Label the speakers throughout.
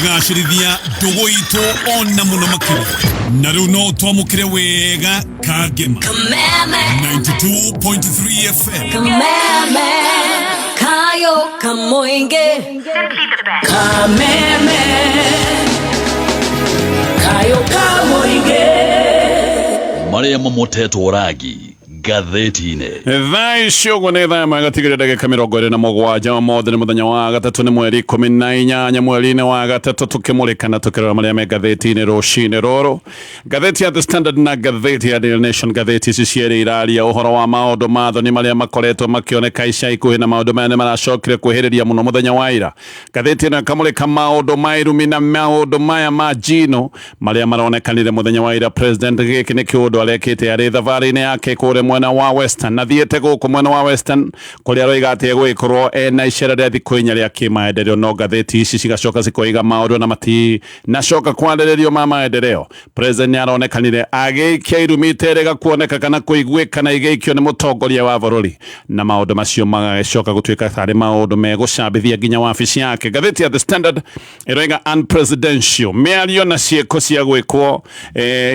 Speaker 1: Gacĩrithia ndũgũ itũ ona mũno makĩria. Na rĩu no twamũkĩre wega Kangema.
Speaker 2: Kameme.
Speaker 1: 92.3 FM.
Speaker 2: Kameme. Kayo Kamoinge.
Speaker 3: Kameme Kayo Kamoinge.
Speaker 4: Marĩa mamotetwo rangi ngathĩti-inĩ.
Speaker 5: Thaa ici ũguo nĩ thaa ĩmwe gatigĩrĩ ndagĩka 27. Mothe nĩ mũthenya wa gatatũ, nĩ mweri 18 mweri-inĩ wa gatatũ, tũkĩmũrĩka na tũkĩrora marĩa me ngathĩti-inĩ rũcinĩ rũrũ. Ngathĩti ya The Standard na ngathĩti ya Daily Nation, ngathĩti ici cierĩ iraria ũhoro wa maũndũ ma thoni marĩa makoretwo makĩoneka ica ikuhĩ, na maũndũ maya nĩ maracokire kwĩhĩrĩria mũno mũthenya wa ira. Ngathĩti ĩno ĩkamũrĩka maũndũ ma irumi na maũndũ maya ma njino marĩa maronekanire mũthenya wa ira. President gĩkĩ nĩ kĩũndũ arekĩte arĩ thabarĩ-inĩ yake kũrĩa mwena wa Western, na thiĩte gũkũ mwena wa Western kũrĩa aroiga atĩ egũgĩkorwo ena icera rĩa thikũ 4 rĩa kĩmaendeleo. No ngathĩti ici cigacoka cikoiga maũndũ na matinacoka kwarĩrĩrio ma maendeleo. President nĩ aronekanire agĩikia irumi iterĩga kuoneka kana kũiguĩka na igĩikio nĩ mũtongoria wa bũrũri, na maũndũ macio magagĩcoka gũtuĩka tarĩ maũndũ megũcambithia nginya wabici yake. Ngathĩti ya The Standard ĩroiga unpresidential mĩario na ciĩko cia gwĩkwo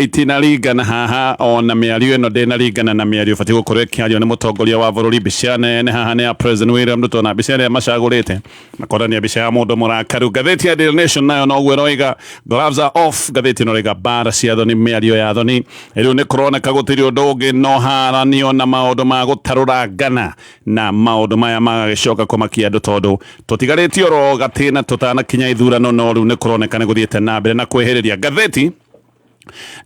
Speaker 5: itinaringana haha, ona mĩario ĩno ndĩnaringana na mĩario ĩbatiĩ gũkorwo ĩkĩario nĩ mũtongoria wa bũrũri. Mbica nene haha nĩ ya President William Ruto, na mbica ĩrĩa macagũrĩte makonania mbica ya mũndũ mũrakaru. Ngathĩti ya Daily Nation nayo noguo ĩroiga gloves are off. Ngathĩti ĩno ĩroiga mbara cia thoni, mĩario ya thoni. Rĩu nĩ kũroneka gũtirĩ ũndũ ũngĩ no haranio na maũndũ ma gũtarũrangana, na maũndũ maya magagĩcoka kũmakia andũ tondũ tũtigarĩtie oro gatĩna tũtanakinya ithurano, no rĩu nĩ kũroneka nĩ gũthiĩte na mbere na kwĩhĩrĩria. Ngathĩti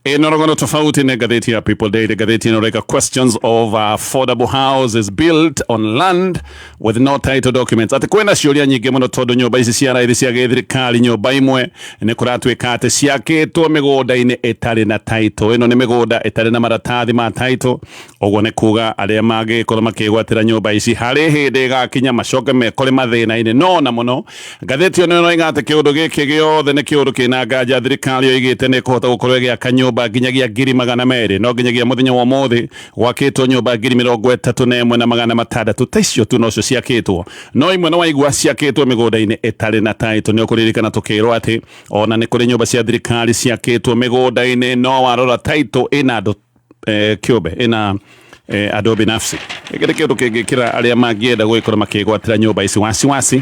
Speaker 5: ĩno rũgano tofauti nĩ ngathĩti ya People Daily. Ngathĩti ĩno ĩroiga questions of affordable houses built on land with no title documents, atĩ kwĩna ciũria nyingĩ mũno tondũ nyũmba ici cia raithi cia gĩthirikari, nyũmba imwe nĩ kũratuĩka atĩ ciakĩtwo mĩgũnda-inĩ ĩtarĩ na title. Ĩno nĩ mĩgũnda ĩtarĩ na maratathi ma title. Ũguo nĩ kuga arĩa mangĩkorwo makĩgwatĩra nyũmba ici harĩ hĩndĩ ĩgakinya macoke mekore mathĩna-inĩ. No na mũno ngathĩti ĩno ĩroiga atĩ kĩũndũ gĩkĩ gĩothe nĩ kĩũndũ kĩna nganja. Thirikari yoigĩte nĩ ĩkũhota gũkorwo ĩgĩaka nyũmba nginyagia 200,000, no nginyagia mũthenya wa ũmũthĩ gwakĩtwo nyũmba 31,600. Ta icio tu nocio ciakĩtwo, no imwe nĩ waigua ciakĩtwo mĩgũnda-inĩ ĩtarĩ na title. Nĩ ũkũririkana tũkĩrwo atĩ ona nĩ kũrĩ nyũmba cia thirikari ciakĩtwo mĩgũnda-inĩ, no warora title ĩna andũ kĩũmbe, ĩna andũ binafsi. Gĩkĩ nĩ kĩũndũ kĩngĩkĩra arĩa mangĩenda gũgĩkorwo makĩgwatĩra nyũmba ici wasiwasi,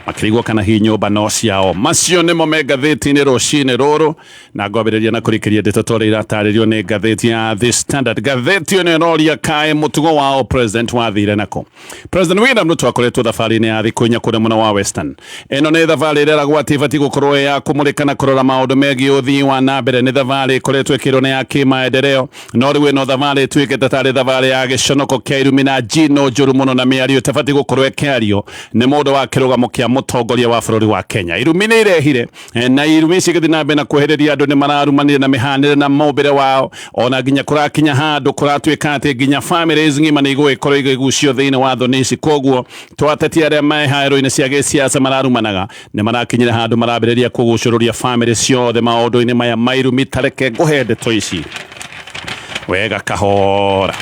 Speaker 5: makĩrigwo kana hihi nyũmba no ciao. Macio nĩmo me ngathĩti-inĩ rũcinĩ rũrũ, na ngwambĩrĩria na kũrĩkĩria ndeto ta ũrĩa iratarĩrio nĩ ngathĩti ya The Standard. Ngathĩti ĩno ĩroria kaĩ mũtugo wao president wathire nako. President William Ruto akoretwo thabarĩ-inĩ ya thikũ 4 kũrĩa mwena wa Western. Ĩno nĩ thabarĩ ĩrĩa ĩragwo atĩ ĩbatiĩ gũkorwo ĩ ya kũmũrĩka na kũrora maũndũ megiĩ ũthii wa na mbere. Nĩ thabarĩ ĩkoretwo ĩkĩrwo nĩ ya kĩmaendeleo, no rĩu ĩno thabarĩ ĩtuĩkĩte tarĩ thabarĩ ya gĩconoko kĩa irumi na njino njũru mũno na mĩario ĩtabatiĩ gũkorwo ĩkĩario nĩ mũndũ wa kĩrũgamo kĩa mũtongoria wa bũrũri wa Kenya. Irumi nĩ irehire, na irumi ici igĩthiĩ na mbere na kwehereria andũ nĩ mararumanire na mĩhanĩre na mũmbĩre wao, ona nginya kũrakinya handũ kũratuĩka atĩ nginya families ng'ima nĩ igũgĩkorwo igĩgucio thĩinĩ wa thoni ici. Koguo to ateti arĩa me haro-inĩ cia gĩsiasa mararumanaga, nĩ marakinyire handũ marambĩrĩria kũgucũrũria family ciothe maũndũ-inĩ maya ma irumi. Tareke ngũhe ndeto ici wega kahora.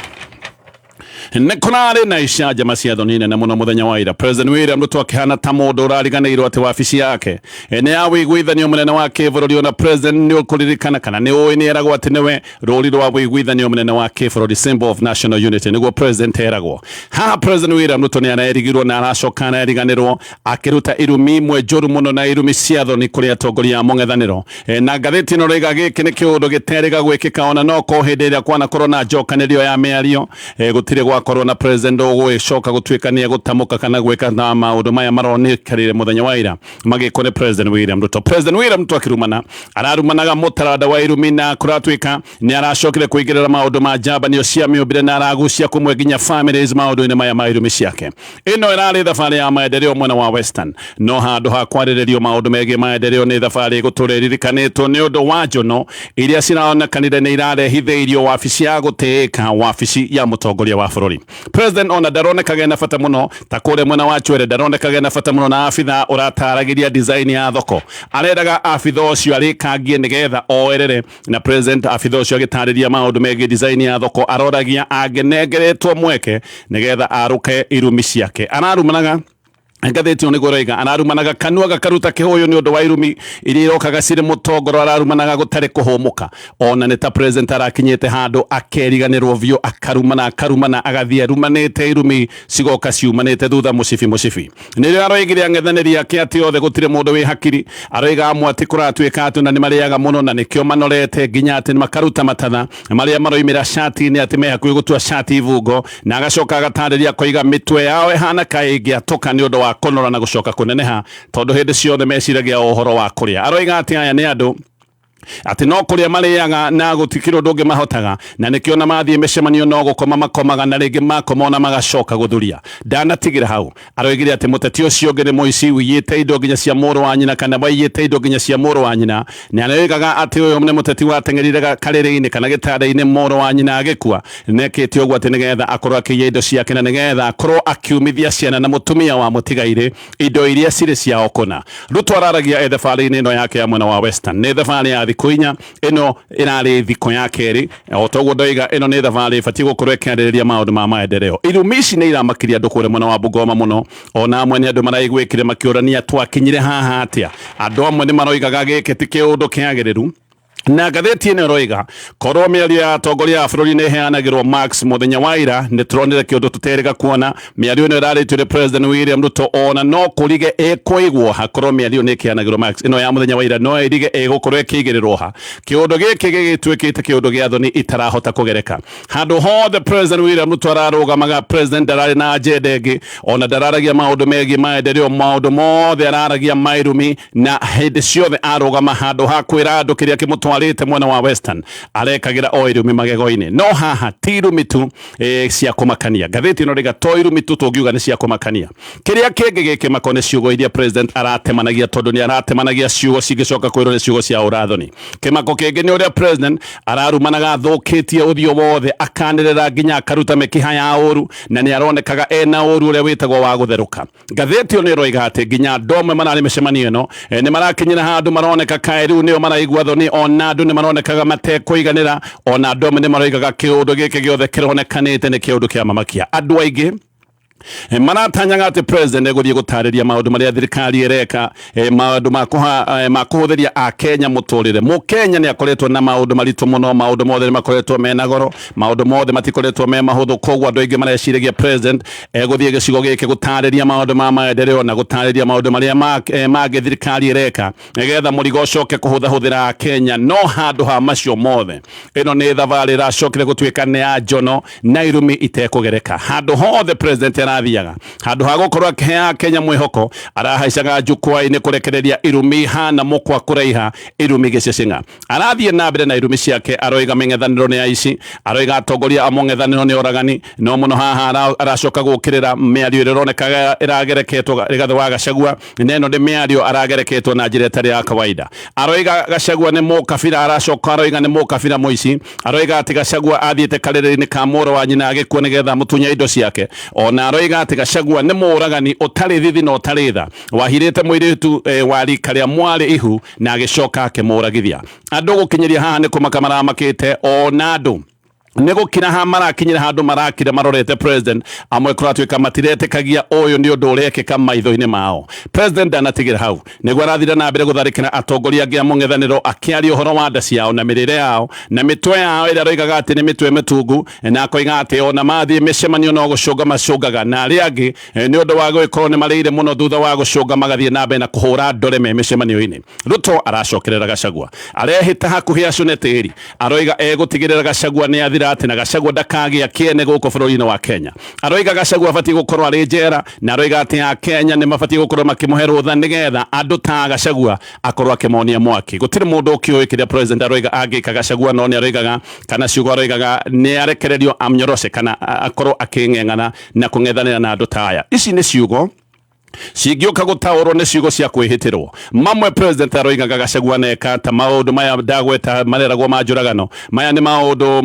Speaker 5: Nĩ kũrarĩ na icanjama cia thoni nene mũno mũthenya wa ira. President William Ruto akĩhana ta mũndũ ũrariganĩirwo atĩ wabici yake nĩ ya ũiguithanio mũnene wa kĩbũrũri. Ona president nĩ ũkũririkana kana nĩ ũĩ nĩ eragwo atĩ nĩwe rũri rwa ũiguithanio mũnene wa kĩbũrũri, symbol of national unity, nĩguo president eragwo. Haha President William Ruto nĩ arerigirwo na aracoka areriganĩrwo akĩruta irumi imwe njũru mũno na irumi cia thoni kũrĩ atongoria a mũng'ethanĩro. Na ngathĩti ĩno rĩga gĩkĩ nĩ kĩũndũ gĩterĩga gwĩkĩka, ona no ko hĩndĩ ĩrĩa kwanakorwo na njokanĩrio ya mĩario, gũtirĩ gwakorwo na president ũgũgĩcoka gũtuĩka nĩ egũtamũka kana gwĩka na maũndũ maya maronekanire mũthenya wa ira magĩkwo nĩ President William Ruto. President William Ruto akĩrumana, ararumanaga mũtaranda wa irumi, na kũratuĩka nĩ aracokire kũingĩrĩra maũndũ ma njambanio cia mĩũmbĩre na aragucia kũmwe nginya families maũndũ-inĩ maya ma irumi ciake. Ĩno ĩrarĩ thabarĩ ya maendeleo mwena wa Western, no handũ ha kwarĩrĩrio maũndũ megiĩ maendeleo nĩ thabarĩ ĩgũtũra ĩririkanĩtwo nĩ ũndũ wa njono iria ciraonekanire nĩ irarehithĩirio wabici ya gũtĩĩka, wabici ya mũtongoria wa bũrũri. President ona ndaronekaga ena bata mũno ta kũrĩa mwena wa Chwele, ndaronekaga ena bata mũno na abitha ũrataragĩria design ya thoko. Arendaga abitha ũcio arĩkangie nĩgetha oerere, na president abitha ũcio agĩtarĩria maũndũ megiĩ design ya thoko aroragia angĩnengeretwo mweke nĩgetha arũke irumi ciake. Ararumanaga Ngathĩti ĩyo nĩguo ĩroiga ararumanaga kanua gakaruta kĩhũyũ nĩ ũndũ wa irumi iria irokaga cirĩ mũtongoro, ararumanaga gũtarĩ kũhũmũka. Ona nĩ ta president arakinyĩte handũ akeriganĩrwo biũ, akarumana akarumana, agathiĩ arumanĩte, irumi cigoka ciumanĩte thutha mũcibi mũcibi. Nĩrĩo aroigire ang'ethanĩri ake atĩ othe gũtirĩ mũndũ wĩ hakiri. Aroiga amwe atĩ kũratuĩka atĩ ona nĩ marĩaga mũno na nĩkĩo manorete nginya atĩ makaruta matatha marĩa maroimĩra cati-inĩ, atĩ me hakuhĩ gũtua cati ibungo. Na agacoka agatarĩria akoiga mĩtwe yao ĩhana kaĩ ĩngĩatũka nĩ ũndũ wa kũnora na gũcoka kũneneha, tondũ hĩndĩ ciothe meciragia o ũhoro wa kũrĩa. Aroiga atĩ aya nĩ andũ atĩ no kũrĩa marĩaga na gũtikĩrĩ ũndũ ũngĩ mahotaga, na nĩkĩo na mathiĩ mĩcemanio no gũkoma makomaga, na rĩngĩ makoma ona magacoka gũthuria. Ndanatigĩra hau, aroigire atĩ mũteti ũcio ũngĩ nĩ mũici ũiyĩte indo nginya cia mũrũ wa nyina, kana waiyĩte indo nginya cia mũrũ wa nyina. Na aroigaga atĩ ũyũ nĩ mũteti wateng'erire karĩrĩ-inĩ kana gĩtanda-inĩ mũrũ wa nyina agĩkua, nekĩte ũguo atĩ nĩgetha akorwo akĩiya indo ciake na nĩgetha akorwo akiumithia ciana na mũtumia wa mũtigairĩ indo iria cirĩ ciao kũna. Ruto araragia e thabarĩ-inĩ ĩno yake ya mwena wa Western. Nĩ thabarĩ ya thikũ 4, ĩno ĩrarĩ thikũ ya kerĩ. O toguo ndoiga, ĩno nĩ thabarĩ ĩbatiĩ gũkorwo ĩkĩarĩrĩria maũndũ ma maendeleo. Irumi ici nĩ iramakirie andũ kũrĩa mwena wa Bungoma mũno. Ona amwe nĩ andũ maraiguĩkire makĩũrania twakinyire haha atĩa. Andũ amwe nĩ maroigaga gĩkĩ ti kĩũndũ kĩagĩrĩru. Na ngathĩti ĩno ĩroiga korwo mĩario ya atongoria a bũrũri nĩ ĩheanagĩrwo marks mũthenya wa ira, nĩ tũronire kĩũndũ tũterĩga kuona. Mĩario ĩno ĩrarĩtio nĩ President William Ruto, ona no kũrige ĩkũigwo hakorwo mĩario nĩ ĩkĩheanagĩrwo marks. Ĩno ya mũthenya wa ira no ĩrige ĩgũkorwo ĩkĩigĩrĩrwo ha. Kĩũndũ gĩkĩ gĩgĩtuĩkĩte kĩũndũ gĩa thoni itarahota kũgereka. Handũ hothe President William Ruto ararũgamaga, president ndararĩ na agenda ĩngĩ, ona ndararagia maũndũ megiĩ maendeleo, maũndũ mothe araragia mairumi, na hĩndĩ ciothe arũgama handũ ha kwĩra andũ kĩrĩa kĩmũtwarĩte mwena wa Western arekagĩra o irumi magego-inĩ. No haha ti irumi tu cia kũmakania. Ngathĩti ĩno rĩga to irumi tu tũngiuga nĩ cia kũmakania. Kĩrĩa kĩngĩ gĩkĩmako nĩ ciugo iria president aratemanagia, tondũ nĩ aratemanagia ciugo cingĩcoka kwĩrwo nĩ ciugo cia ũrathoni. Kĩmako kĩngĩ nĩ ũrĩa president ararumanaga athũkĩtie ũthiũ wothe, akanĩrĩra nginya akaruta mĩkiha ya ũru, na nĩ aronekaga ena ũru ũrĩa wĩtagwo wa gũtherũka. Ngathĩti ĩyo nĩ ĩroiga atĩ nginya andũ amwe mararĩ mĩcemanio ĩno nĩ marakinyĩra handũ maroneka kaĩ rĩu nĩo maraigua thoni, ona andũ nĩ maronekaga matekũiganĩra, ona andũ amwe nĩ maroigaga kĩũndũ gĩkĩ gĩothe kĩronekanĩte nĩ kĩũndũ kĩa mamakia. Andũ aingĩ maratanyaga atĩ president egũthiĩ gũtarĩria maũndũ marĩa thirikari ĩreka, maũndũ ma kũhũthĩria akenya mũtũrĩre. Mũkenya nĩ akoretwo na maũndũ maritũ mũno, maũndũ mothe nĩ makoretwo mena goro, maũndũ mothe matikoretwo me mahũthũ. Koguo andũ aingĩ mareciragia president egũthiĩ gĩcigo gĩkĩ gũtarĩria maũndũ ma maendeleo na gũtarĩria maũndũ marĩa mangĩ thirikari ĩreka nĩgetha mũrigo ũcoke kũhũthahũthĩra akenya. No handũ ha macio mothe, ĩno nĩ thabarĩ ĩracokire gũtuĩka nĩ ya njono na irumi itekũgereka. Handũ hothe president arathiaga, handũ ha gũkorwo akĩhe akenya mwĩhoko, arahaicaga jukwaa-inĩ kũrekereria irumi hana mũkwa kũraiha, irumi gĩceceng'a. Arathiĩ na mbere na irumi ciake, aroiga mĩng'ethanĩro nĩ aici, aroiga atongoria a mũng'ethanĩro nĩ oragani. No mũno haha aracoka gũkĩrĩra mĩario ĩrĩa ĩronekaga ĩragereketwo Rigathĩ wa Gachagua, na ĩno nĩ mĩario aragereketwo na njĩra ĩtarĩ ya kawaida. Aroiga Gachagua nĩ mũkabira, aracoka aroiga nĩ mũkabira mũici, aroiga atĩ Gachagua athiĩte karĩrĩ-inĩ ka mũrũ wa nyina agĩkua nĩgetha amũtunye indo ciake. Ona aroiga atĩ Gachagua nĩ mũũragani ũtarĩ thithi na ũtarĩ tha, wahirĩte mũirĩtu wa rika rĩa mwarĩ ihu na agĩcoka akĩmũragithia. Andũ gũkinyĩria haha nĩ kũmaka maramakĩte, ona andũ nĩ gũkira ha marakinyĩra handũ marakira marorete president. Amwe kũratuĩka matiretĩkagia ũyũ nĩ ũndũ ũrekĩka maitho-inĩ mao. President ndanatigĩra hau, nĩguo arathire na mbere gũtharĩkĩra atongoria angĩ a mũng'ethanĩro, akĩaria ũhoro wa nda ciao na mĩrĩre yao na mĩtwe yao ĩrĩa aroigaga atĩ nĩ mĩtwe mĩtungu, na akoiga atĩ ona mathiĩ mĩcemanio no gũcũnga macũngaga, na arĩa angĩ nĩ ũndũ wa gũgĩkorwo nĩ marĩire mũno thutha wa gũcũnga magathiĩ na mbere na kũhũra ndore me mĩcemanio-inĩ. Ruto aracokerera Gachagua, arehĩta hakuhĩ acũne tĩri, aroiga egũtigĩrĩra Gachagua nĩ athira atĩ na Gachagua ndakagĩa kĩene gũkũ bũrũri-inĩ wa Kenya. Aroiga Gachagua abatiĩ gũkorwo arĩ njera, na aroiga atĩ akenya nĩ mabatiĩ gũkorwo makĩmũhe rũtha nĩgetha andũ ta Gachagua akorwo akĩmonia mwaki. Gũtirĩ mũndũ ũkĩũĩ kĩrĩa president aroiga angĩka Gachagua, no nĩ aroigaga kana ciugo aroigaga nĩ arekererio amnyoroshe kana akorwo akĩng'eng'ana na kũng'ethanĩra na andũ ta aya. Ici nĩ ciugo cingĩũka gũtaũrwo nĩ ciugo cia kwĩhĩtĩrwo. Mamwe president aroigaga Gachagua neka ta maũndũ maya ndagweta mareragwo ma njũragano. Maya nĩ maũndũ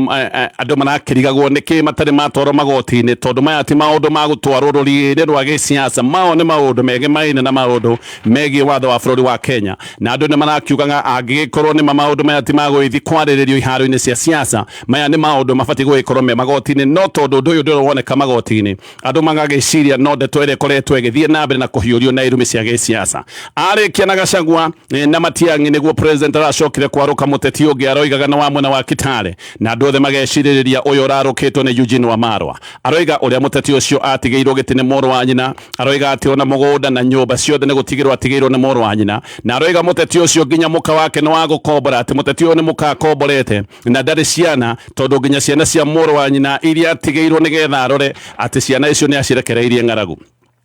Speaker 5: andũ marakĩrigagwo nĩkĩ matarĩ matwarwo magoti-inĩ, tondũ maya ti maũndũ ma gũtwarwo rũriĩ-inĩ rwa gĩsiasa. Mao nĩ maũndũ megemaine na maũndũ megiĩ watho wa bũrũri wa Kenya, na andũ nĩ marakiugaga angĩgĩkorwo nĩ maũndũ maya ti ma gũgĩthiĩ kwarĩrĩrio iharo-inĩ cia siasa, maya nĩ maũndũ mabatiĩ gũgĩkorwo me magoti-inĩ. No tondũ ũndũ ũyũ ndũrĩ woneka magoti-inĩ, andũ magagĩciria no ndeto ĩrĩa ĩkoretwo ĩgĩthiĩ na mbere. mbere na kũhiũrio na irumi cia gĩsiasa. Arĩkia na Gachagua na Matiang'i nĩguo president aracokire kwarũka mũteti ũngĩ aroigaga na wa mwena wa Kitale, na andũ othe magecirĩrĩria ũyũ ũrarũkĩtwo nĩ Eugene Wamalwa. Aroiga ũrĩa mũteti ũcio atigĩirwo gĩtĩ nĩ mũrũ wa nyina, aroiga atĩ ona mũgũnda na nyũmba ciothe nĩ gũtigĩrwo atigĩirwo nĩ mũrũ wa nyina, na aroiga mũteti ũcio nginya mũka wake nĩ wa gũkombora, atĩ mũteti ũyũ nĩ mũka akomborete na ndarĩ ciana, tondũ nginya ciana cia mũrũ wa nyina iria atigĩirwo nĩgetha arore atĩ ciana icio nĩ acirekereirie ng'aragu.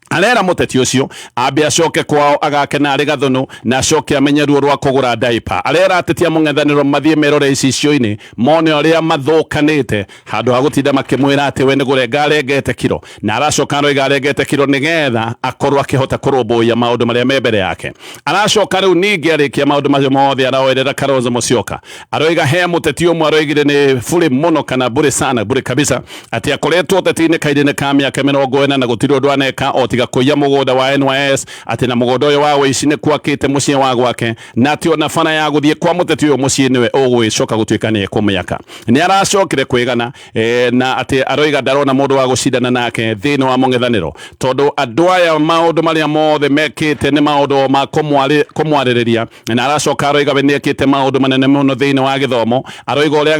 Speaker 5: Arera mũteti ũcio ambe acoke kwao agake na arĩ gathũnũ na acoke amenye ruo rwa kũgũra diaper. Arera ateti a mũng'ethanĩro mathiĩ merore icicio-inĩ mone ũrĩa mathũkanĩte handũ ha gũtinda makĩmwĩra atĩ we nĩ kũrenga arengete kiro, na aracoka aroiga arengete kiro nĩgetha akorwo akĩhota kũrũmbũiya maũndũ marĩa me mbere yake. Aracoka rĩu ningĩ arĩkia maũndũ macio mothe aroerera Kalonzo Musyoka, aroiga he mũteti ũmwe aroigire nĩ bũrĩ mũno kana bũrĩ sana bũrĩ kabisa, atĩ akoretwo ũteti-inĩ kahinda-inĩ ka mĩaka 40 na gũtirĩ ũndũ aneka o tiga kũiya mũgũnda wa NYS, atĩ na mũgũnda ũyũ wa ũici nĩ kwakĩte mũciĩ wa gwake, na atĩ ona bara ya gũthiĩ kwa mũteti ũyũ mũciĩ nĩwe ũgũgĩcoka gũtuĩka nĩ ekũmĩaka. Nĩ aracokire kwĩgana na atĩ aroiga ndarona mũndũ wa gũcindana nake thĩinĩ wa mũng'ethanĩro, tondũ andũ aya maũndũ marĩa mothe mekĩte nĩ maũndũ ma kũmwarĩrĩria, na aracoka aroiga we nĩ ekĩte maũndũ manene mũno thĩinĩ wa gĩthomo, aroiga ũrĩa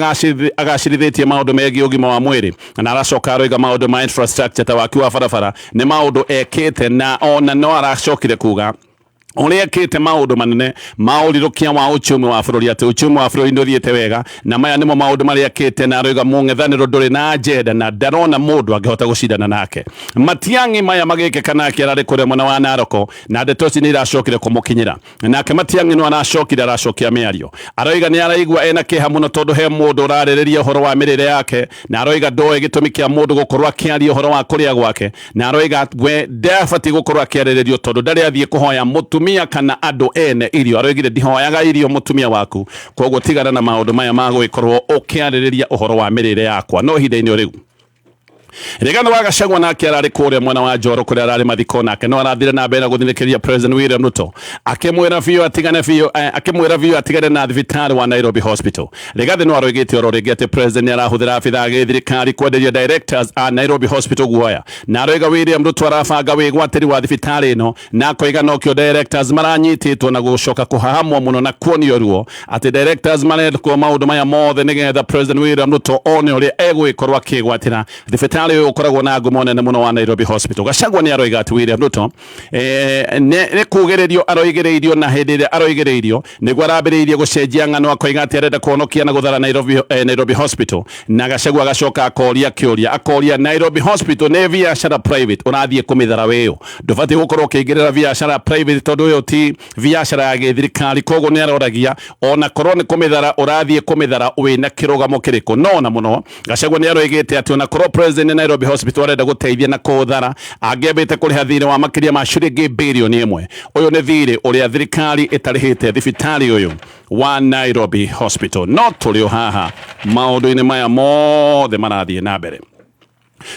Speaker 5: agacĩrithĩtie maũndũ megiĩ ũgima wa mwĩrĩ, na aracoka aroiga maũndũ ma infrastructure ta waki wa barabara nĩ maũndũ ekĩte, na ona no aracokire kuga ũrĩa ekĩte maũndũ manene ma ũrirũkia wa uchumi wa bũrũri, atĩ uchumi wa bũrũri nĩ ũthiĩte wega, na maya nĩmo maũndũ marĩa ekĩte, na aroiga mũng'ethanĩro ndũrĩ na agenda na ndarona mũndũ angĩhota gũcindana nake. Matiang'i maya magĩkĩka nake ararĩ kũrĩa mwena wa Naroko, na ndeto ici nĩ iracokire kũmũkinyĩra, nake Matiang'i no aracokire aracokia mĩario, aroiga nĩ araigua ena kĩeha mũno tondũ he mũndũ ũrarĩrĩria ũhoro wa mĩrĩre yake, na aroiga ndoĩ gĩtũmi kĩa mũndũ gũkorwo akĩaria ũhoro wa kũrĩa gwake, na aroiga we ndabatiĩ gũkorwo akĩarĩrĩrio tondũ ndarĩ athiĩ kũhoya mũtumia kana andũ ene irio. Aroigire ndihoyaga irio mũtumia waku, koguo tigana na maũndũ maya ma gũgĩkorwo ũkĩarĩrĩria ũhoro wa mĩrĩre yakwa. No ihinda-inĩ o rĩu Rigathi wa Gachagua nake ararĩ kũrĩa mwena wa Njoro kũrĩa ararĩ mathiko, nake no arathire na mbere na gũthinĩkĩria President William Ruto akĩmwĩra biũ atigane biũ, akĩmwĩra biũ atigane na thibitarĩ wa Nairobi Hospital. Rigathi no aroigĩte oro rĩngĩ atĩ president nĩ arahũthĩra abithaa a gĩthirikari kwenderia directors a Nairobi Hospital guoya, na aroiga William Ruto arabanga wĩgwatĩri wa thibitarĩ ĩno, na akoiga nokĩo directors maranyitĩtwo na gũcoka kũhahamwo mũno na kuonio ruo, atĩ directors marekwo maũndũ maya mothe nĩgetha President William Ruto one ũrĩa egũgĩkorwo akĩgwatĩra thibitarĩ ũyũ ũkoragwo na ngumo nene mũno wa Nairobi Hospital. Gachagua nĩ aroiga atĩ William Ruto nĩ kugĩrĩrio aroigĩrĩirio, na hĩndĩ ĩrĩa aroigĩrĩirio nĩguo arambĩrĩirie gũcenjia ng'ano, akoiga atĩ arenda kũhonokia na gũthara Nairobi Hospital. Na Gachagua agacoka akoria kĩũria, akoria Nairobi Hospital nĩ biacara private ũrathiĩ kũmĩthara wĩũ? Ndũbatiĩ gũkorwo ũkĩingĩrĩra biacara private tondũ ĩyo ti biacara ya gĩthirikari. Koguo nĩ aroragia ona korwo nĩ kũmĩthara ũrathiĩ kũmĩthara wĩna kĩrũgamo kĩrĩkũ? No na mũno Gachagua nĩ aroigĩte atĩ ona korwo president nĩ Nairobi Hospital arenda gũteithia na kũũthara, angĩambĩte kũrĩha thirĩ wa makĩria ma ciringi 1 birioni. Ũyũ nĩ thirĩ ũrĩa thirikari ĩtarĩhĩte thibitarĩ ũyũ wa Nairobi Hospital. No tũrĩ o haha maũndũ-inĩ maya mothe marathiĩ na mbere,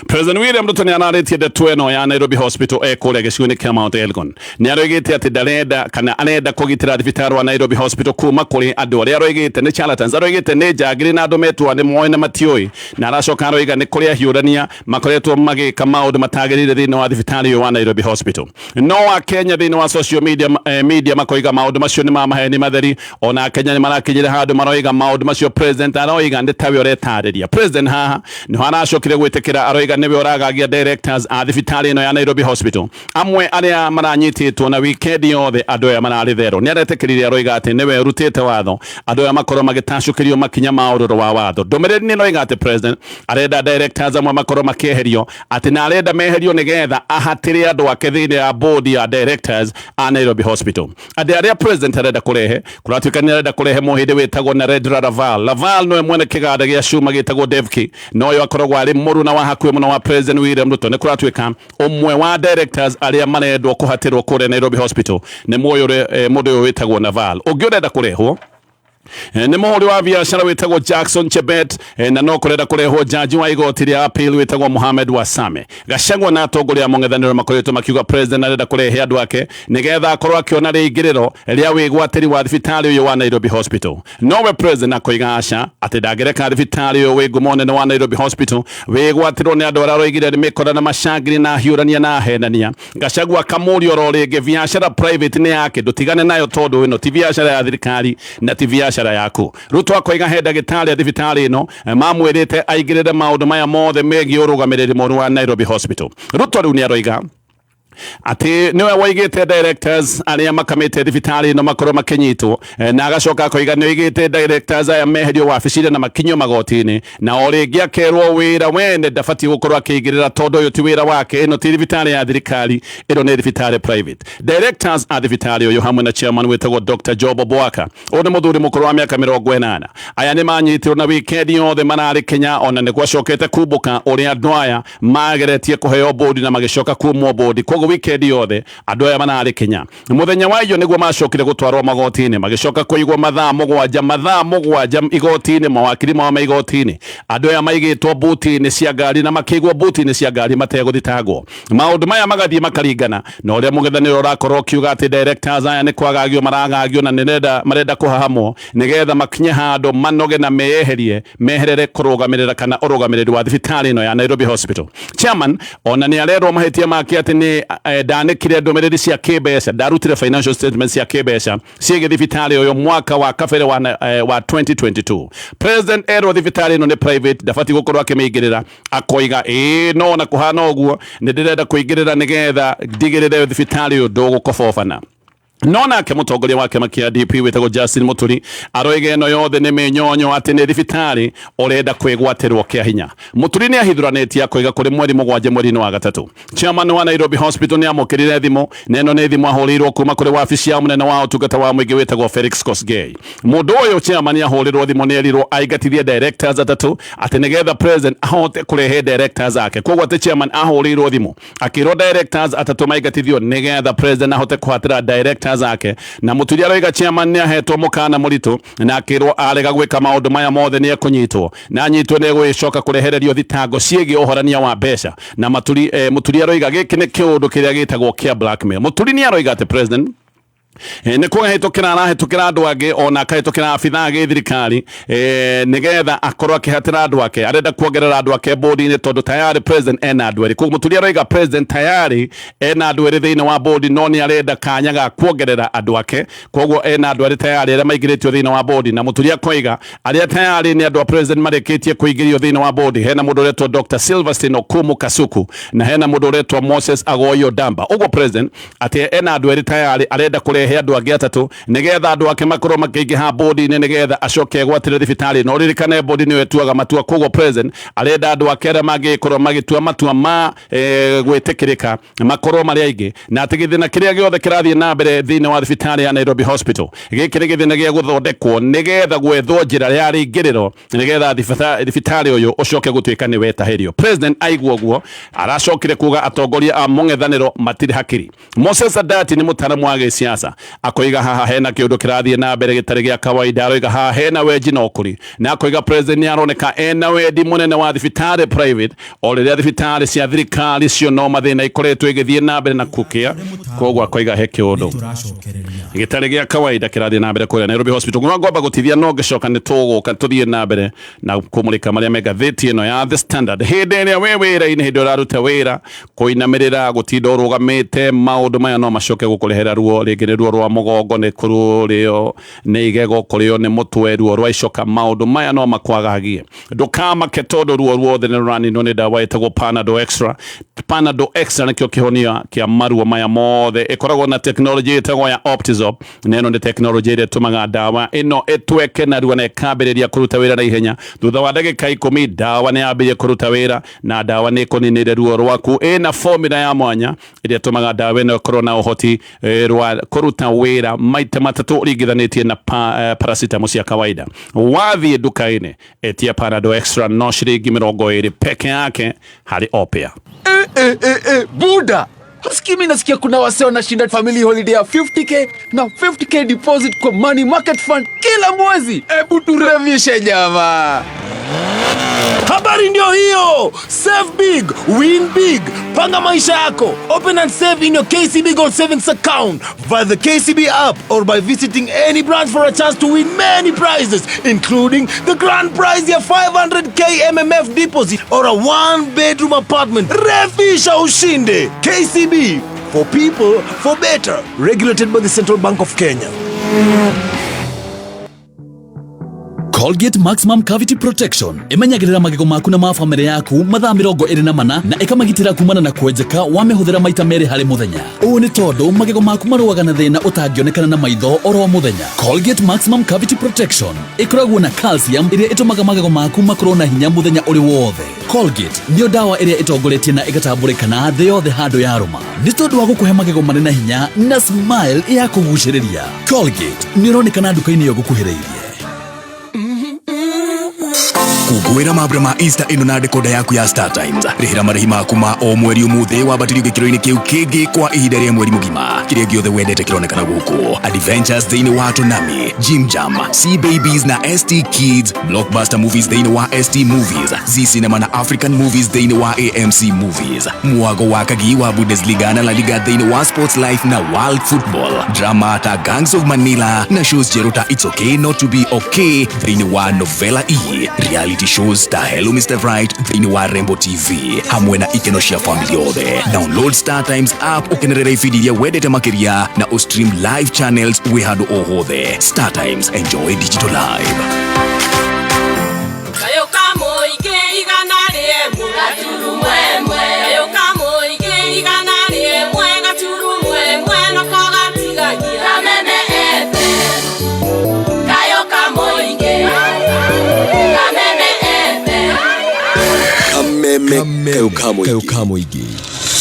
Speaker 5: President William Ruto nĩ ararĩtie ndeto ĩno ya Nairobi Hospital e kũrĩa gĩcigo-inĩ kĩa Mount Elgon. Nĩ aroigĩte atĩ ndarenda kana arenda kũgitĩra thibitarĩ wa Nairobi Hospital kuma kũrĩ andũ arĩa aroigĩte nĩ charlatans, aroigĩte nĩ njangiri na andũ metua nĩ moĩ na matiũĩ, na aracoka aroiga nĩ kũrĩ ahiũrania makoretwo magĩka maũndũ matagĩrĩire thĩinĩ wa thibitarĩ ũyũ wa Nairobi Hospital. No Akenya thĩinĩ wa social media makoiga maũndũ macio nĩ ma maheni matheri. Ona Akenya nĩ marakinyĩra handũ maroiga maũndũ macio president aroiga nĩ tawe ũretarĩria. President haha nĩho aracokire gwĩtĩkĩra, aroiga nĩwe ũragagia directors a thibitarĩ ĩno ya Nairobi Hospital amwe arĩa maranyitĩtwo na weekend yothe andũ aya mararĩ therũ. Nĩ aretĩkĩrire, aroiga atĩ nĩwe ũrutĩte watho andũ aya makorwo magĩtacũkĩrio makinya ma ũrũrũ wa watho. Ndũmĩrĩri nĩ ĩroiga atĩ president arenda directors amwe makorwo makĩeherio, atĩ na arenda meherio nĩgetha ahatĩre andũ ake thĩinĩ ya board ya directors a Nairobi Hospital. Andũ arĩa president arenda kũrehe, kũratuĩka nĩ arenda kũrehe mũhĩndĩ wĩtagwo Narendra Raval. Raval nĩwe mwene kĩganda gĩa cuma gĩtagwo Devki, na ũyũ akoragwo arĩ mũruna wa hakuhĩ mũno wa President William Ruto. Nĩ kũratuĩka ũmwe wa directors arĩa marendwo kũhatĩrwo kũrĩa Nairobi Hospital nĩ mũndũ ũyũ wĩtagwo Naval. Ũngĩ ũrenda kũrehwo Nĩ mũhũri wa biacara wĩtagwo Jackson Chebet, na no kũrenda kũrehwo jaji wa igoti rĩa appeal wĩtagwo Mohamed Wasame. Gachagua na atongoria a mũng'ethanĩro makoretwo makiuga president arenda kũrehe andũ ake nĩgetha akorwo akĩona rĩingĩrĩro rĩa wĩgwatĩri wa thibitarĩ ũyũ wa Nairobi Hospital. Nowe president akoiga aca, atĩ ndangĩreka thibitarĩ ũyũ wĩ ngumo nene wa Nairobi Hospital wĩgwatĩrwo nĩ andũ arĩa aroigire nĩ mĩkora na macangiri na ahiũrania na ahenania. Gachagua akamũria oro rĩngĩ, biacara private nĩ yake, ndũtigane nayo tondũ ĩno ti biacara ya thirikari na ti biacara yaku. Ruto akoiga he ndagĩtarĩ a thibitarĩ ĩno mamwĩrĩte aingĩrĩre maũndũ maya mothe megiĩ ũrũgamĩrĩri mũru wa Nairobi Hospital. Ruto rĩu nĩ aroiga atĩ nĩwe waigĩte directors arĩa makamĩte thibitarĩ ĩno makorwo makĩnyitwo, na agacoka akoiga nĩ oigĩte directors aya meherio wabici-inĩ na makinyio magoti-inĩ, na o rĩngĩ akerwo wĩra wene ndabatiĩ gũkorwo akĩingĩrĩra tondũ ũyũ ti wĩra wake, ĩno ti thibitarĩ ya thirikari, ĩno nĩ thibitarĩ private. Directors a thibitarĩ ũyũ hamwe na chairman wĩtagwo Dr. Job Obwaka, ũyũ nĩ mũthuri mũkũrũ wa mĩaka 80. Aya nĩ manyitirwo na weekend yothe mararĩ Kenya, ona nĩ gwacokete kumbũka ũrĩa andũ aya mageretie kũheo bodi na magĩcoka kumwo bodi. Koguo weekend yothe andũ aya mararĩ Kenya. Mũthenya wa iyo nĩguo macokire gũtwarwo magoti-inĩ, magĩcoka kũigwo mathaa mũgwanja, mathaa mũgwanja igoti-inĩ, mawakiri mao ma igoti-inĩ. Andũ aya maigĩtwo buti-inĩ cia ngari na makĩigwo buti-inĩ cia ngari mategũthitangwo. Maũndũ maya magathiĩ makaringana na ũrĩa mũng'ethanĩro ũrakorwo ũkiuga atĩ directors aya nĩ kwagagio maragagio na nĩ marenda kũhahamwo nĩgetha makinye handũ manoge na meyeherie, meherere kũrũgamĩrĩra kana ũrũgamĩrĩri wa thibitarĩ ĩno ya Nairobi Hospital. Chairman ona nĩ arerwo mahĩtia make atĩ nĩ ndanĩkire ndũmĩrĩri cia kĩmbeca, ndarutire financial statements cia kĩmbeca ciĩgiĩ thibitarĩ ũyũ mwaka wa kabere wa 2022. President erwo thibitarĩ ĩno nĩ private, ndabatiĩ gũkorwo akĩmĩingĩrĩra, akoiga ĩĩ no na kũhana ũguo nĩ ndĩrenda kũingĩrĩra nĩgetha ndigĩrĩre thibitarĩ ũyũ ndũgũkobobana. No nake mũtongoria wa kĩama kĩa DP wĩtagwo Justin Muturi aroiga ĩno yothe nĩ mĩnyonyo atĩ nĩ thibitarĩ ũrenda kwĩgwatĩrwo kĩa hinya. Muturi nĩ ahithũranĩtie akoiga kũrĩ mweri 7 mweri-inĩ wa 3 chairman wa Nairobi Hospital nĩ amũkĩrire thimũ, na ĩno nĩ thimũ ahũrĩirwo kuma kũrĩ wabici ya mũnene wa ũtungata wa mũingĩ wĩtagwo Felix Kosgei. Mũndũ ũyũ chairman ahũrĩrwo thimũ nĩ erirwo aingatithie directors 3 atĩ nĩgetha president ahote kũrehe directors ake. Koguo atĩ chairman ahũrĩirwo thimũ akĩrwo directors 3 maingatithio nĩgetha president ahote kũhatĩra directors ake. Na Muturi aroiga chairman nĩ ahetwo mũkana mũritũ na akĩrwo arega gwĩka maũndũ maya mothe nĩ ekũnyitwo, na anyitwo nĩ egũgĩcoka kũrehererio thitango ciĩgiĩ ũhorania wa mbeca. Na Muturi aroiga gĩkĩ nĩ kĩũndũ kĩrĩa gĩtagwo kĩa blackmail. Muturi nĩ aroiga atĩ president nĩ kũhĩtũkĩra arahĩtũkĩra andũ angĩ ona akahĩtũkĩra abithaa a gĩthirikari, nĩgetha akorwo akĩhatĩra andũ ake, arenda kuongerera andũ ake bodi-inĩ tondũ tayari president ena andũ erĩ. Koguo Muturi aroiga president tayari ena andũ erĩ thĩinĩ wa bodi, no nĩ arenda kanya ga kuongerera andũ ake. Koguo ena andũ erĩ tayari arĩa maingĩrĩtio thĩinĩ wa bodi, na Muturi akoiga arĩa tayari nĩ andũ a president marĩkĩtie kũingĩrio thĩinĩ wa bodi. Hena mũndũ ũretwo Dr. Silverstein Okumu Kasuku na hena mũndũ ũretwo Moses Agoyo Damba. Ũguo president atĩ ena andũ erĩ tayari arenda kũrehe andũ angĩ 3 nĩgetha andũ ake makorwo makĩingĩha bodi-inĩ nĩgetha acoke egwatĩre thibitarĩ. No ririkane bodi nĩyo ĩtuaga matua, koguo president arenda andũ ake arĩa mangĩkorwo magĩtua matua ma gwĩtĩkĩrĩka makorwo marĩ aingĩ, na atĩ gĩthĩna kĩrĩa gĩothe kĩrathiĩ na mbere thĩinĩ wa thibitarĩ ya Nairobi Hospital gĩkĩ nĩ gĩthĩna gĩa gũthondekwo nĩgetha gwethwo njĩra ya rĩingĩrĩro nĩgetha thibitarĩ ũyũ ũcoke gũtuĩka nĩ wetahĩrio. President aigua ũguo aracokire kuga atongoria a mũng'ethanĩro matirĩ hakiri. Moses Adati nĩ mũtaaramu wa gĩsiasa, akoiga haha hena kĩũndũ kĩrathiĩ na mbere gĩtarĩ gĩa kawaida. Aroiga haha hena wenji na ũkũri, na akoiga president nĩ aroneka ena wendi mũnene wa thibitarĩ private, o rĩrĩa thibitarĩ cia thirikari cio no mathĩna ikoretwo igĩthiĩ na mbere na kũkĩa. Koguo akoiga he kĩũndũ gĩtarĩ gĩa kawaida kĩrathiĩ na mbere kũrĩa Nairobi Hospital. Ngwa ngwamba gũtithia no ngĩcoka nĩ tũgũka tũthiĩ na mbere na kũmũrĩka marĩa me ngathĩti ĩno ya The Standard. Hĩndĩ ĩrĩa wĩ wĩra-inĩ, hĩndĩ ũraruta wĩra, kũinamĩrĩra, gũtinda ũrũgamĩte, maũndũ maya no macoke gũkũrehera ruo. Rĩngĩ nĩ ruo rwa mũgongo, nĩ kũrĩo nĩ igego, kũrĩo nĩ mũtwe, ruo rwa icoka, maũndũ maya no makwagagie. Ndũkamake tondũ ruo ruothe nĩ rũraninwo nĩ ndawa ĩtagwo Panadol Extra. Panadol Extra nĩkĩo kĩhonia kĩa maruo maya mothe. Ĩkoragwo na tekinoronjĩ ĩtagwo ya Optizorb, na ĩno nĩ tekinoronjĩ ĩrĩa ĩtũmaga ndawa ĩno ĩtweke narua na ĩkambĩrĩria kũruta wĩra na ihenya. Thutha wa ndagĩka 10 ndawa nĩ yambĩrĩria kũruta wĩra, na ndawa nĩ ĩkũninĩire ruo rwaku. Ĩna formula ya mwanya ĩrĩa ĩtũmaga ndawa ĩno ĩkorwo na ũhoti rwa kũruta wĩra maita 3 ũringithanĩtie na paracetamol cia kawaida. Wathiĩ nduka-inĩ etia Panadol Extra no ciringi 20 peke yake harĩ Opia.
Speaker 6: Buda. Usikii mimi nasikia kuna wasee wanashinda family holiday ya 50K na 50K deposit kwa money market fund kila mwezi. Hebu turevishe, jamaa.
Speaker 7: Habari ndio hiyo. Save big, win big. Panga maisha yako. Open and save in your KCB Gold Savings account via the KCB app or by visiting any branch for a chance to win many prizes, including the grand prize ya 500K MMF deposit or a one bedroom apartment. Refisha ushinde. KCB, for people, for better. Regulated by the Central Bank of Kenya.
Speaker 4: Colgate Maximum Cavity Protection ĩmenyagĩrĩra magego maku na ma bamĩrĩ yaku mathaa 24 na ĩkamagitĩra kumana na kwenjeka wamĩhũthĩra maita merĩ harĩ mũthenya. Ũũ nĩ tondũ magego maku marũaga na thĩna ũtangĩonekana na maitho oro mũthenya. Colgate Maximum Cavity Protection ĩkoragwo na calcium ĩrĩa ĩtũmaga magego maku makorwo na hinya mũthenya ũrĩ wothe. Colgate nĩyo ndawa ĩrĩa ĩtongoretie na ĩgatambũrĩkana thĩ yothe handũ yarũma nĩ tondũ wa gũkũhe magego marĩ na hinya na smile ya kũgucĩrĩria. Colgate nĩ ĩronekana nduka-inĩ ĩyo gũkuhĩrĩirie.
Speaker 8: Kũngũĩra mambura ma Easter ĩno na dekoda yaku ya Star Times. Rĩhĩra marĩhi maku ma o mweri ũmũthĩ, wambatĩrio gĩkĩro-inĩ kĩu kĩngĩ kwa ihinda rĩa mweri mũgima. Kĩrĩa gĩothe wendete kĩronekana gũkũ: Adventures thĩinĩ wa Tonami, Jim Jam, Sea Babies na ST Kids, Blockbuster Movies thĩinĩ wa ST Movies, Z Cinema na African Movies thĩinĩ wa AMC Movies, mwago wa kagi wa Bundesliga na La Liga thĩinĩ wa Sports Life na World Football, drama ta Gangs of Manila na shows njerũ ta It's Okay Not to Be Okay thĩinĩ wa Novela E, reality shows ta Hello Mr. Right thĩinĩ wa Rembo TV, hamwe na ikeno cia family yothe. Download Star Times app ũkenerere ibindi iria wendete makĩria na ũstream live channels wĩ handũ o hothe. Star Times, enjoy digital live.
Speaker 2: Kayo kamũingĩ 101.1. Kayo kamũingĩ 101.1 nako gatigagia Kameme FM. Kayo kamũingĩ Kameme FM.
Speaker 9: Kameme kayo kamuigi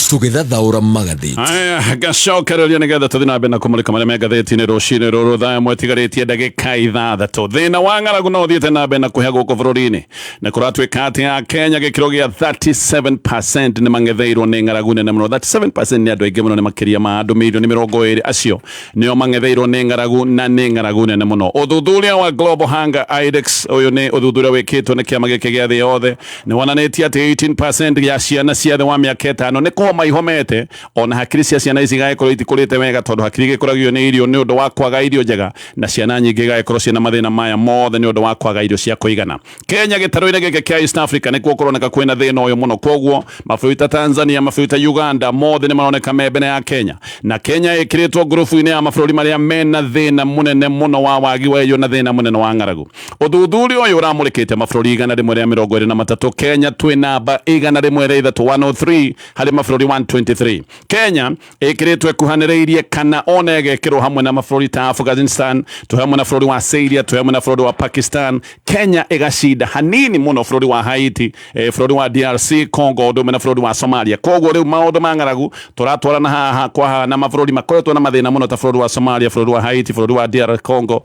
Speaker 9: tũgĩthathaũra magathĩti.
Speaker 5: Aya, ngacokereria nĩgetha tũthiĩ na mbere na kũmũrĩka marĩa me ngathĩti-inĩ rũcinĩ rũrũ, thaa 1 ĩtigarĩtie ndagĩka 6. Thĩna wa ng'aragu no ũthiĩte na mbere na kũhĩa gũkũ bũrũri-inĩ. Nĩ kũratuĩka atĩ a Kenya gĩkĩro gĩa 37% nĩ mang'etheirwo nĩ ng'aragu nene mũno. 37% nĩ andũ aingĩ mũno, nĩ makĩria ma andũ mirioni 20. Acio nĩo mang'etheirwo nĩ ng'aragu na nĩ ng'aragu nene mũno. Ũthuthuria wa Global Hunger Index, ũyũ nĩ ũthuthuria wĩkĩtwo nĩ kĩama gĩkĩ gĩa thĩ yothe, nĩ wonanĩtie atĩ 18% ya ciana cia thĩ wa mĩaka 5 nĩ kũhoma ihomete. Ona hakiri cia ciana ici igagĩkorwo itikũrĩte wega, tondũ hakiri gĩkũragio nĩ irio, nĩ ũndũ wa kwaga irio njega, na ciana nyingĩ igagĩkorwo ciĩna mathĩna maya mothe nĩ ũndũ wa kwaga irio cia kũigana. Kenya gĩtarũ-inĩ gĩkĩ kĩa East Africa nĩkuo kũroneka kwĩna thĩna ũyũ mũno. Koguo mabũrũri ta Tanzania, mabũrũri ta Uganda, mothe nĩ maroneka me mbere ya Kenya, na Kenya ĩkĩrĩtwo ngurubu-inĩ ya mabũrũri marĩa mena thĩna mũnene mũno wa wagi wa irio na thĩna mũnene wa ng'aragu. Ũthuthuria ũyũ ũramũrĩkĩte mabũrũri 123. Kenya twĩ namba 103, 103 harĩ mabũrũri 123. Kenya ĩkĩrĩtwo ĩkuhanĩrĩirie kana ona ĩgekĩrwo hamwe na mabũrũri ta Afghanistan, twĩ hamwe na bũrũri wa Syria, twĩ hamwe na bũrũri wa Pakistan. Kenya ĩgacinda hanini mũno bũrũri wa Haiti, bũrũri wa DRC Congo, ũndũ ũmwe na bũrũri wa Somalia. Koguo rĩu maũndũ ma ng'aragu tũratwarana haha kwa haha na mabũrũri makoretwo na mathĩna mũno ta bũrũri wa Somalia, bũrũri wa Haiti, bũrũri wa DR Congo,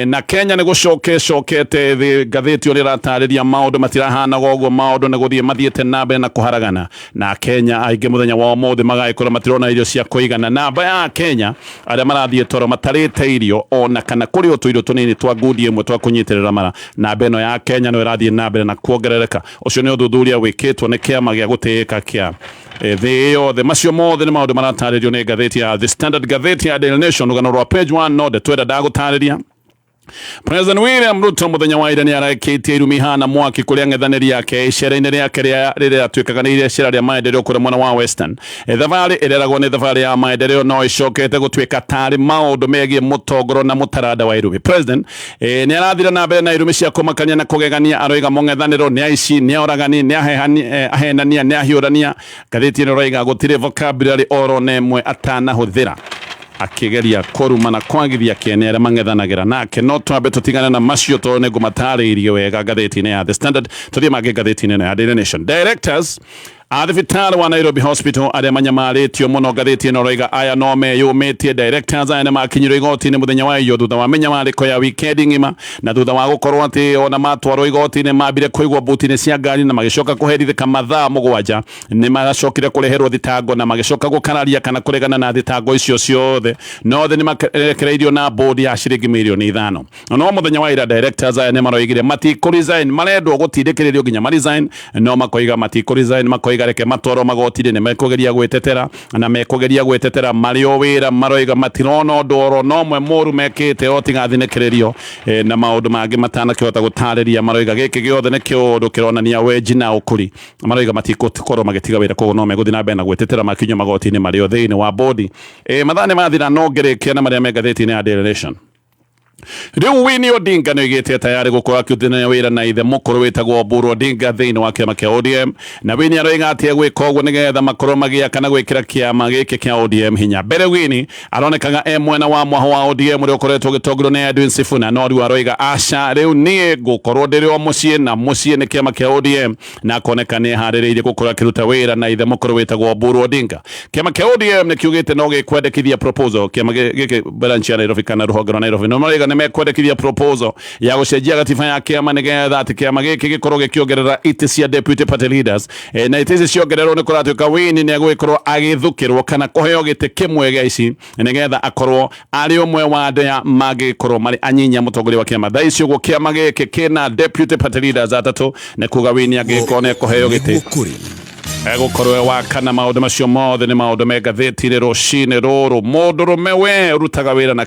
Speaker 5: na Kenya nĩ gũcoka ĩcokete thĩ. Ngathĩti ĩyo ĩratarĩria maũndũ matirahanaga ũguo, maũndũ nĩ gũthiĩ mathiĩte na mbere na kũharagana, na Kenya aingĩ mũthenya wa ũmũthĩ magagĩkorwo matirona irio cia kũigana. Namba ya Kenya arĩa marathiĩ toro matarĩte irio ona kana kũrĩ o tũirio tũnini twa ngundi ĩmwe twa kũnyitĩrĩra mara, namba ĩno ya Kenya no ĩrathiĩ na mbere na kuongerereka. Ũcio nĩ ũthuthuria wĩkĩtwo nĩ kĩama gĩa gũtĩĩka kĩa thĩ yothe. Macio mothe nĩ maũndũ maratarĩrio nĩ ngathĩti ya The Standard. Ngathĩti ya Daily Nation, rũgano rwa page 1, no ndetwenda ndagũtarĩria. President William Ruto mũthenya wa ira nĩ arekĩtie irumi hana mwaki kũrĩ ang'ethanĩri ake icera-inĩ rĩake rĩrĩa atuĩkaga nĩ icera rĩa maendeleo kũrĩa mwena wa Western. Thabarĩ ĩreragwo nĩ thabarĩ ya maendeleo no ĩcokete gũtuĩka tarĩ maũndũ megiĩ mũtongoro na mũtaranda wa irumi. President nĩ arathire na mbere na irumi cia kũmakania na kũgegania, aroiga mũng'ethanĩro nĩ aici, nĩ oragani, nĩ ahenania, nĩ ahiũrania. Ngathĩti ĩno ĩroiga gũtirĩ vocabulary oro na ĩmwe atanahũthĩra akĩgeria kũruma na kwagithia kĩene arĩa mang'ethanagĩra nake. No twambe tũtigane na macio tondũ nĩ ngũmatarĩirie wega ngathĩti-inĩ ya The Standard. Tũthiĩ mangĩ ngathĩti-inĩ ĩno ya Daily Nation. Directors A thibitarĩ wa Nairobi Hospital arĩa manyamarĩtio mũno, ngathĩti ĩno roiga aya no meyũmĩtie. Directors aya nĩmakinyirwo igoti-inĩ mũthenya wa iyo thutha wa mĩnyamarĩko ya wikendi ng'ima, na thutha wa gũkorwo atĩ ona matwarwo igoti-inĩ mambire kũigwo buti-inĩ cia ngari na magĩcoka kũherithĩka mathaa 7. Nĩ maracokire kũreherwo thitango na magĩcoka gũkararia kana kũregana na thitango icio ciothe, no othe nĩ marekereirio na bond ya ciringi mirioni 5. No mũthenya wa ira directors aya nĩ maroigire matikũ resign. Marendwo gũtindĩkĩrĩrio nginya ma resign, no makoiga matikũ resign. Makoiga reke matwarwo magoti-inĩ, nĩ mekũgeria gwĩtetera na mekũgeria gwĩtetera marĩ o wĩra. Maroiga matirona ũndũ oro no mwe mũru mekĩte o tiga thinĩkĩrĩrio na maũndũ mangĩ matanakĩhota gũtarĩria. Maroiga gĩkĩ gĩothe nĩ kĩũndũ kĩronania wenji na ũkũri. Maroiga matikũkorwo magĩtiga wĩra, koguo no megũthiĩ na mbere na gwĩtetera makinyio magoti-inĩ marĩ o thĩinĩ wa bodi. Mathaa nĩ mathira, no ngĩrĩkia na marĩa me ngathĩti-inĩ ya Daily Nation. Rĩu Winnie Odinga nĩ oigĩte tayarĩ gũkorwo akĩrutithania wĩra na ithe mũkũrũ wĩtagwo Oburu Odinga thĩinĩ wa kĩama kĩa ODM, na Winnie aroiga atĩ egwĩka ũguo nĩgetha makorwo magĩaka na gwĩkĩra kĩama gĩkĩ kĩa ODM hinya. Mbere Winnie aronekaga e mwena wa mwaho wa ODM ũrĩa ũkoretwo ũgĩtongorio nĩ Edwin Sifuna, no rĩu aroiga aca, rĩu niĩ ngũkorwo ndĩrĩ o mũciĩ na mũciĩ nĩ kĩama kĩa ODM, na akoneka nĩ eharĩrĩirie gũkorwo akĩruta wĩra na ithe mũkũrũ wĩtagwo Oburu Odinga. Kĩama kĩa ODM nĩ kiugĩte no gĩkwendekithia proposal. Kĩama gĩkĩ branch ya Nairobi kana rũhonge rwa Nairobi no marauga nĩ mekwendekithia proposal ya gũcenjia gatiba ya kĩama nĩgetha atĩ kĩama gĩkĩ gĩkorwo gĩkĩongerera itĩ cia deputy party leaders. Na itĩ ici ciongererwo nĩ kũratuĩka Winnie nĩ egũgĩkorwo agĩthukĩrwo kana kũheo gĩtĩ kĩmwe gĩa ici nĩgetha akorwo arĩ ũmwe wa andũ mangĩkorwo marĩ anyinya mũtongoria wa kĩama. Thaa ici ũguo kĩama gĩkĩ kĩna deputy party leaders atatũ, nĩ kuga Winnie angĩgĩkorwo nĩ ekũheo gĩtĩ egũkorwo e wa kana. Maũndũ macio mothe nĩ maũndũ me ngathĩti-inĩ rũcinĩ rũrũ. Mũndũrũme we ũrutaga wĩra na